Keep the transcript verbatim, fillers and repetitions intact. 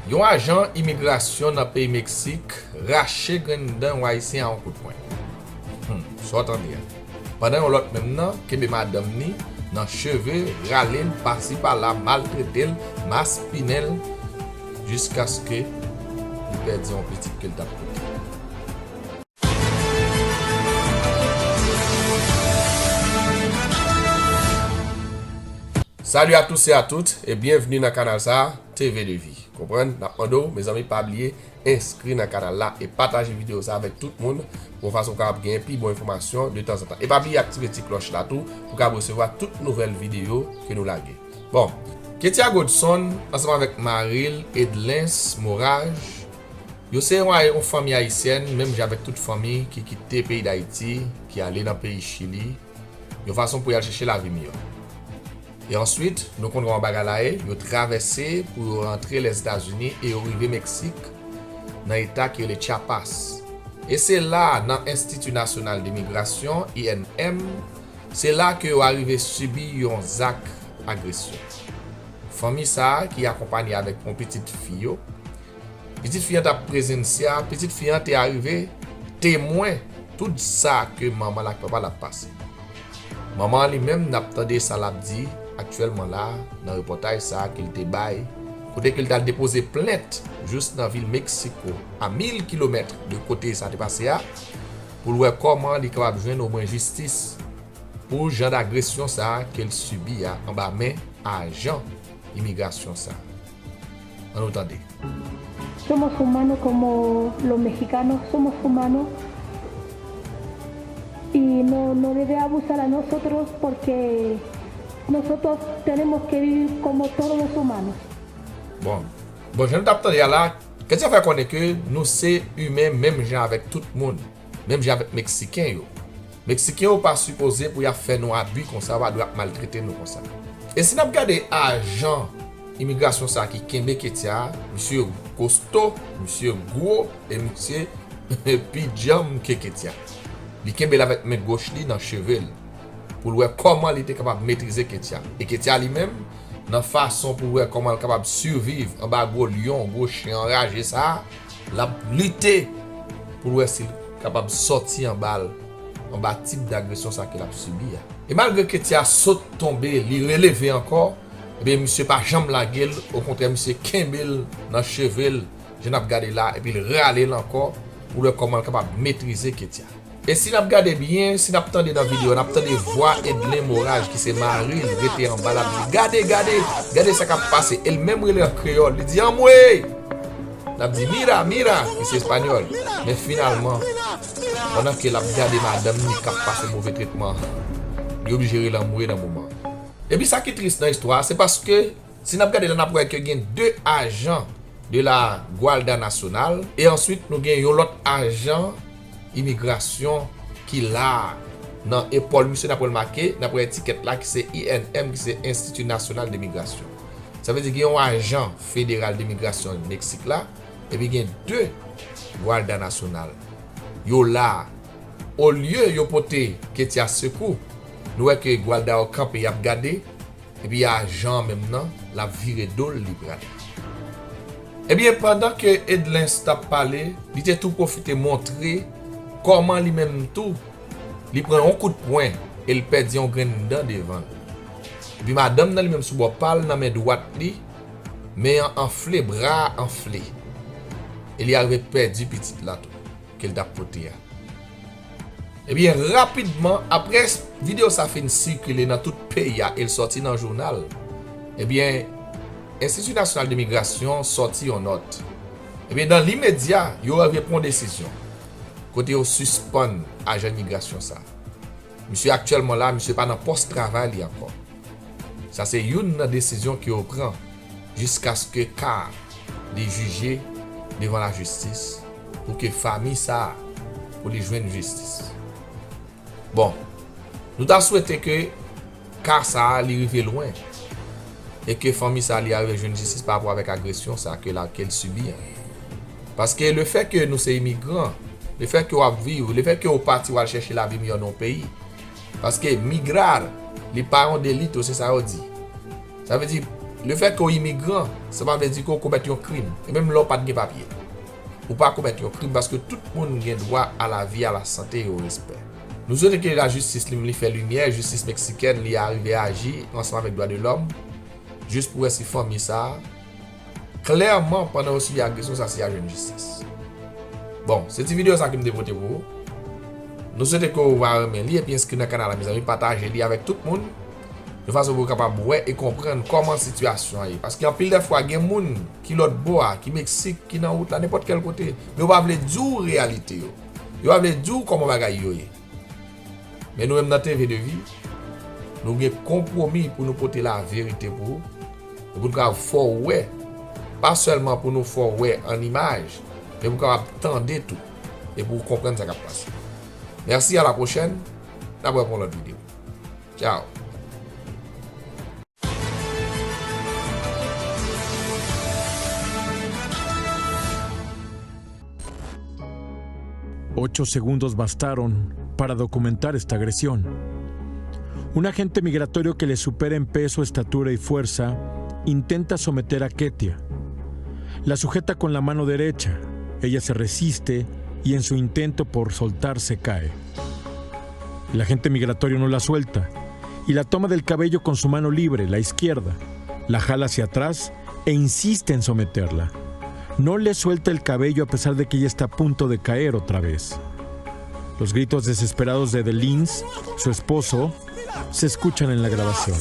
Yon ajan imigrasyon nan peyi Meksik rache grenn dan yon Ayisyen a yon kout pwen. Hmm, sa w tande a. Pandan yon lòt menm nan kenbe madanm ni nan cheve, rale l pasi pala, maltrete l, maspinen l, jiskaske li pèdi yon pitit ke l t ap pote. Salut à tous et à toutes et bienvenue nan kanal sa, T V de Vie. Konprann? N ap mande w, mezanmi, pa bliye enskri nan kanal la e pataje videyo sa avèk tout moun, pou yon fason w kapab genyen pi bon enfòmasyon de tanzantan. E pa bliye aktive ti klòch la tou, pou w kapab resevwa tout nouvèl videyo ke nou lage. Bon, Ketia Godson, ansanm avèk mari l, Edlens Moraj, yo se yon, yon fanmi ayisyèn, menm jan avèk tout fanmi ki kite peyi Dayiti, ki ale nan peyi Chili, yon fason pou y al chèche lavi miyò. E answit, nou konn kòman bagay la ye, yo travèse pou yo rantre Lèzetazini e yo rive Meksik, nan eta ki rele Chiapas. E se la, nan Enstiti Nasyonal de Migrasyon, I N M, se la ke yo arive sibi yon zak agresyon. Fanmi sa a, ki akonpanye avèk yon pitit fi yo, pitit fi an t ap prezansya, pitit fi an te arive temwen tout sa ke manman l ak papa l ap pase. Manman an li menm, n ap tande sa l ap di aktyèlman la, nan repòtaj sa a ke l te bay, kote ke l t al depoze plent jis nan vil Meksiko, a mil kilomèt de kote sa te pase a, pou l wè kòman li kapab jwenn omwen jistis pou jan d agresyon sa a ke l sibi a anba men ajan imigrasyon sa a. Ann nou tande. Somos humanos como los mexicanos, somos humanos y no, no debe abusar a nosotros porque nosotros tenemos que vivir como todos los humanos. Bon, bon, jan nou t ap tande a la, Ketia fè konnen ke nou se imen menm jan avèk tout moun, menm jan avèk Meksiken yo. Meksiken yo pa sipoze pou y ap fè nou abi konsa, yo pa dwe ap maltrete nou konsa. E si n ap gade ajan imigrasyon sa ki kenbe Ketia a, misye kosto, misye gwo, e misye pi djanm ke Ketia. Li kenbe l avèk men goch li nan cheve l, pou l wè kòman li te kapab metrize Ketia. E Ketia li menm, nan fason pou l wè kòman l kapab siviv anba gwo lyon, gwo chen anraje sa a, l ap lite pou l wè si l kapab sòti anba l, anba tip dagresyon sa ke l ap sibi a. E malgre Ketia sot tonbe, li releve ankò, ebyen, misye pa janm lage l, okontrè, misye kenbe l nan cheve l, jan n ap gade la, epi l rale l ankò, pou l wè kòman l kapab metrize Ketia. E si n ap gade byen, si n ap tande nan videyo, n ap tande vwa Edlen Moraj, ki se mari l, rete anba, l ap di, gade, gade, gade sa k ap pase. E l menm rele an kreyòl, li di, anmwe! L ap di, mira, mira, ki se espanyòl. Men finalman, pandan ke l ap gade madanm ni k ap pase move tretman, li oblije rele anmwe nan moman. Epi sa ki tris nan istwa a, se paske si n ap gade la, n ap wè ke gen de ajan de la Guardia Nacional, e answit nou gen yon lòt ajan imigrasyon ki la a. Nan epòl misye, n ap wè l make, n ap wè etikèt la ki se I N M, ki se Institut National de Migración. Sa vle di gen yon ajan federal de migrasyon Meksik la, epi gen de Guardia Nacional. Yo la a. Olye yo pote Ketia sekou, nou wè ke Guardia yo kanpe, y ap gade, epi ajan an menm nan, l ap vire do l, li prale. Ebyen, pandan ke Edlens t ap pale, li te tou pwofite montre kòman li menm tou, li pran yon kout pwen e l pèdi yon grenn dan devan l. Epi madanm nan li menm sou bò pa l nan men dwat li, men an anfle, bra a anfle. E li arive pèdi pitit la tou, ke l t ap pote a. Ebyen, rapidman, apre videyo sa fin sikile nan tout peyi a e l sòti nan jounal, ebyen, Institut National de Migrasyon sòti yon nòt. Ebyen, dan limedya, yo rive pran yon desizyon kote yo sispann ajan imigrasyon sa. Misye aktyèlman la, misye pa nan pòs travay li ankò. Sa se youn nan desizyon ke yo pran jiskaske ka a li jije devan lajistis, pou ke fanmi sa a, pou li jwenn jistis. Bon, nou ta swete ke ka sa a li rive lwen e ke fanmi sa a li arive jwenn jistis pa rapò avèk agresyon sa a ke la, ke l sibi an. Paske lefètke nou se imigran, lefètke w ap viv, lefètke w pati w al chèche lavi miyò nan yon peyi, paske migrar, li pa yon delito, se sa yo di. Sa vle di, Lefètke w imigran, sa pa vle di ke w komèt yon krim. E menm lè w pa t gen papye, ou pa komèt yon krim paske tout moun gen dwa a lavi, a lasante e o respè. Nou swete ke lajistis li menm li fè limyè, jistis meksikèn li arive aji ansanm avèk dwa de lòm, jis pou wè si fanmi sa a, klèman, pandan yo sibi agresyon, sa si a jwenn jistis. Bon, se ti videyo sa ke m te pote pou ou. Nou swete ke w va renmen li epi enskri nan kanal la, mezanmi, pataje li avèk tout moun, de fason pou w kapab wè e konprann kòman sitiyasyon an ye. Paske anpil de fwa, gen moun ki lòt bò a, ki Meksik, ki nan wout la, nenpòt kèl kote, men yo pa vle di w reyalite yo. Yo pa vle di w kòman bagay yo ye. Men nou menm nan T V de Vi, nou gen konpwomi pou nou pote laverite pou ou, e pou nou kapab fè w wè, pa sèlman pou nou fè w wè an imaj, men pou w kapab tande tou, e pou w konprann sa k ap pase. Mèsi, a la pwochèn, n ap wè pou yon lòt videyo. Tchao. Ocho segundos bastaron para documentar esta agresión. Un agente migratorio que le supera en peso, estatura y fuerza intenta someter a Ketia. La sujeta con la mano derecha. Ella se resiste y en su intento por soltarse cae. El agente migratorio no la suelta y la toma del cabello con su mano libre, la izquierda, la jala hacia atrás e insiste en someterla. No le suelta el cabello a pesar de que ella está a punto de caer otra vez. Los gritos desesperados de Delins, su esposo, se escuchan en la grabación.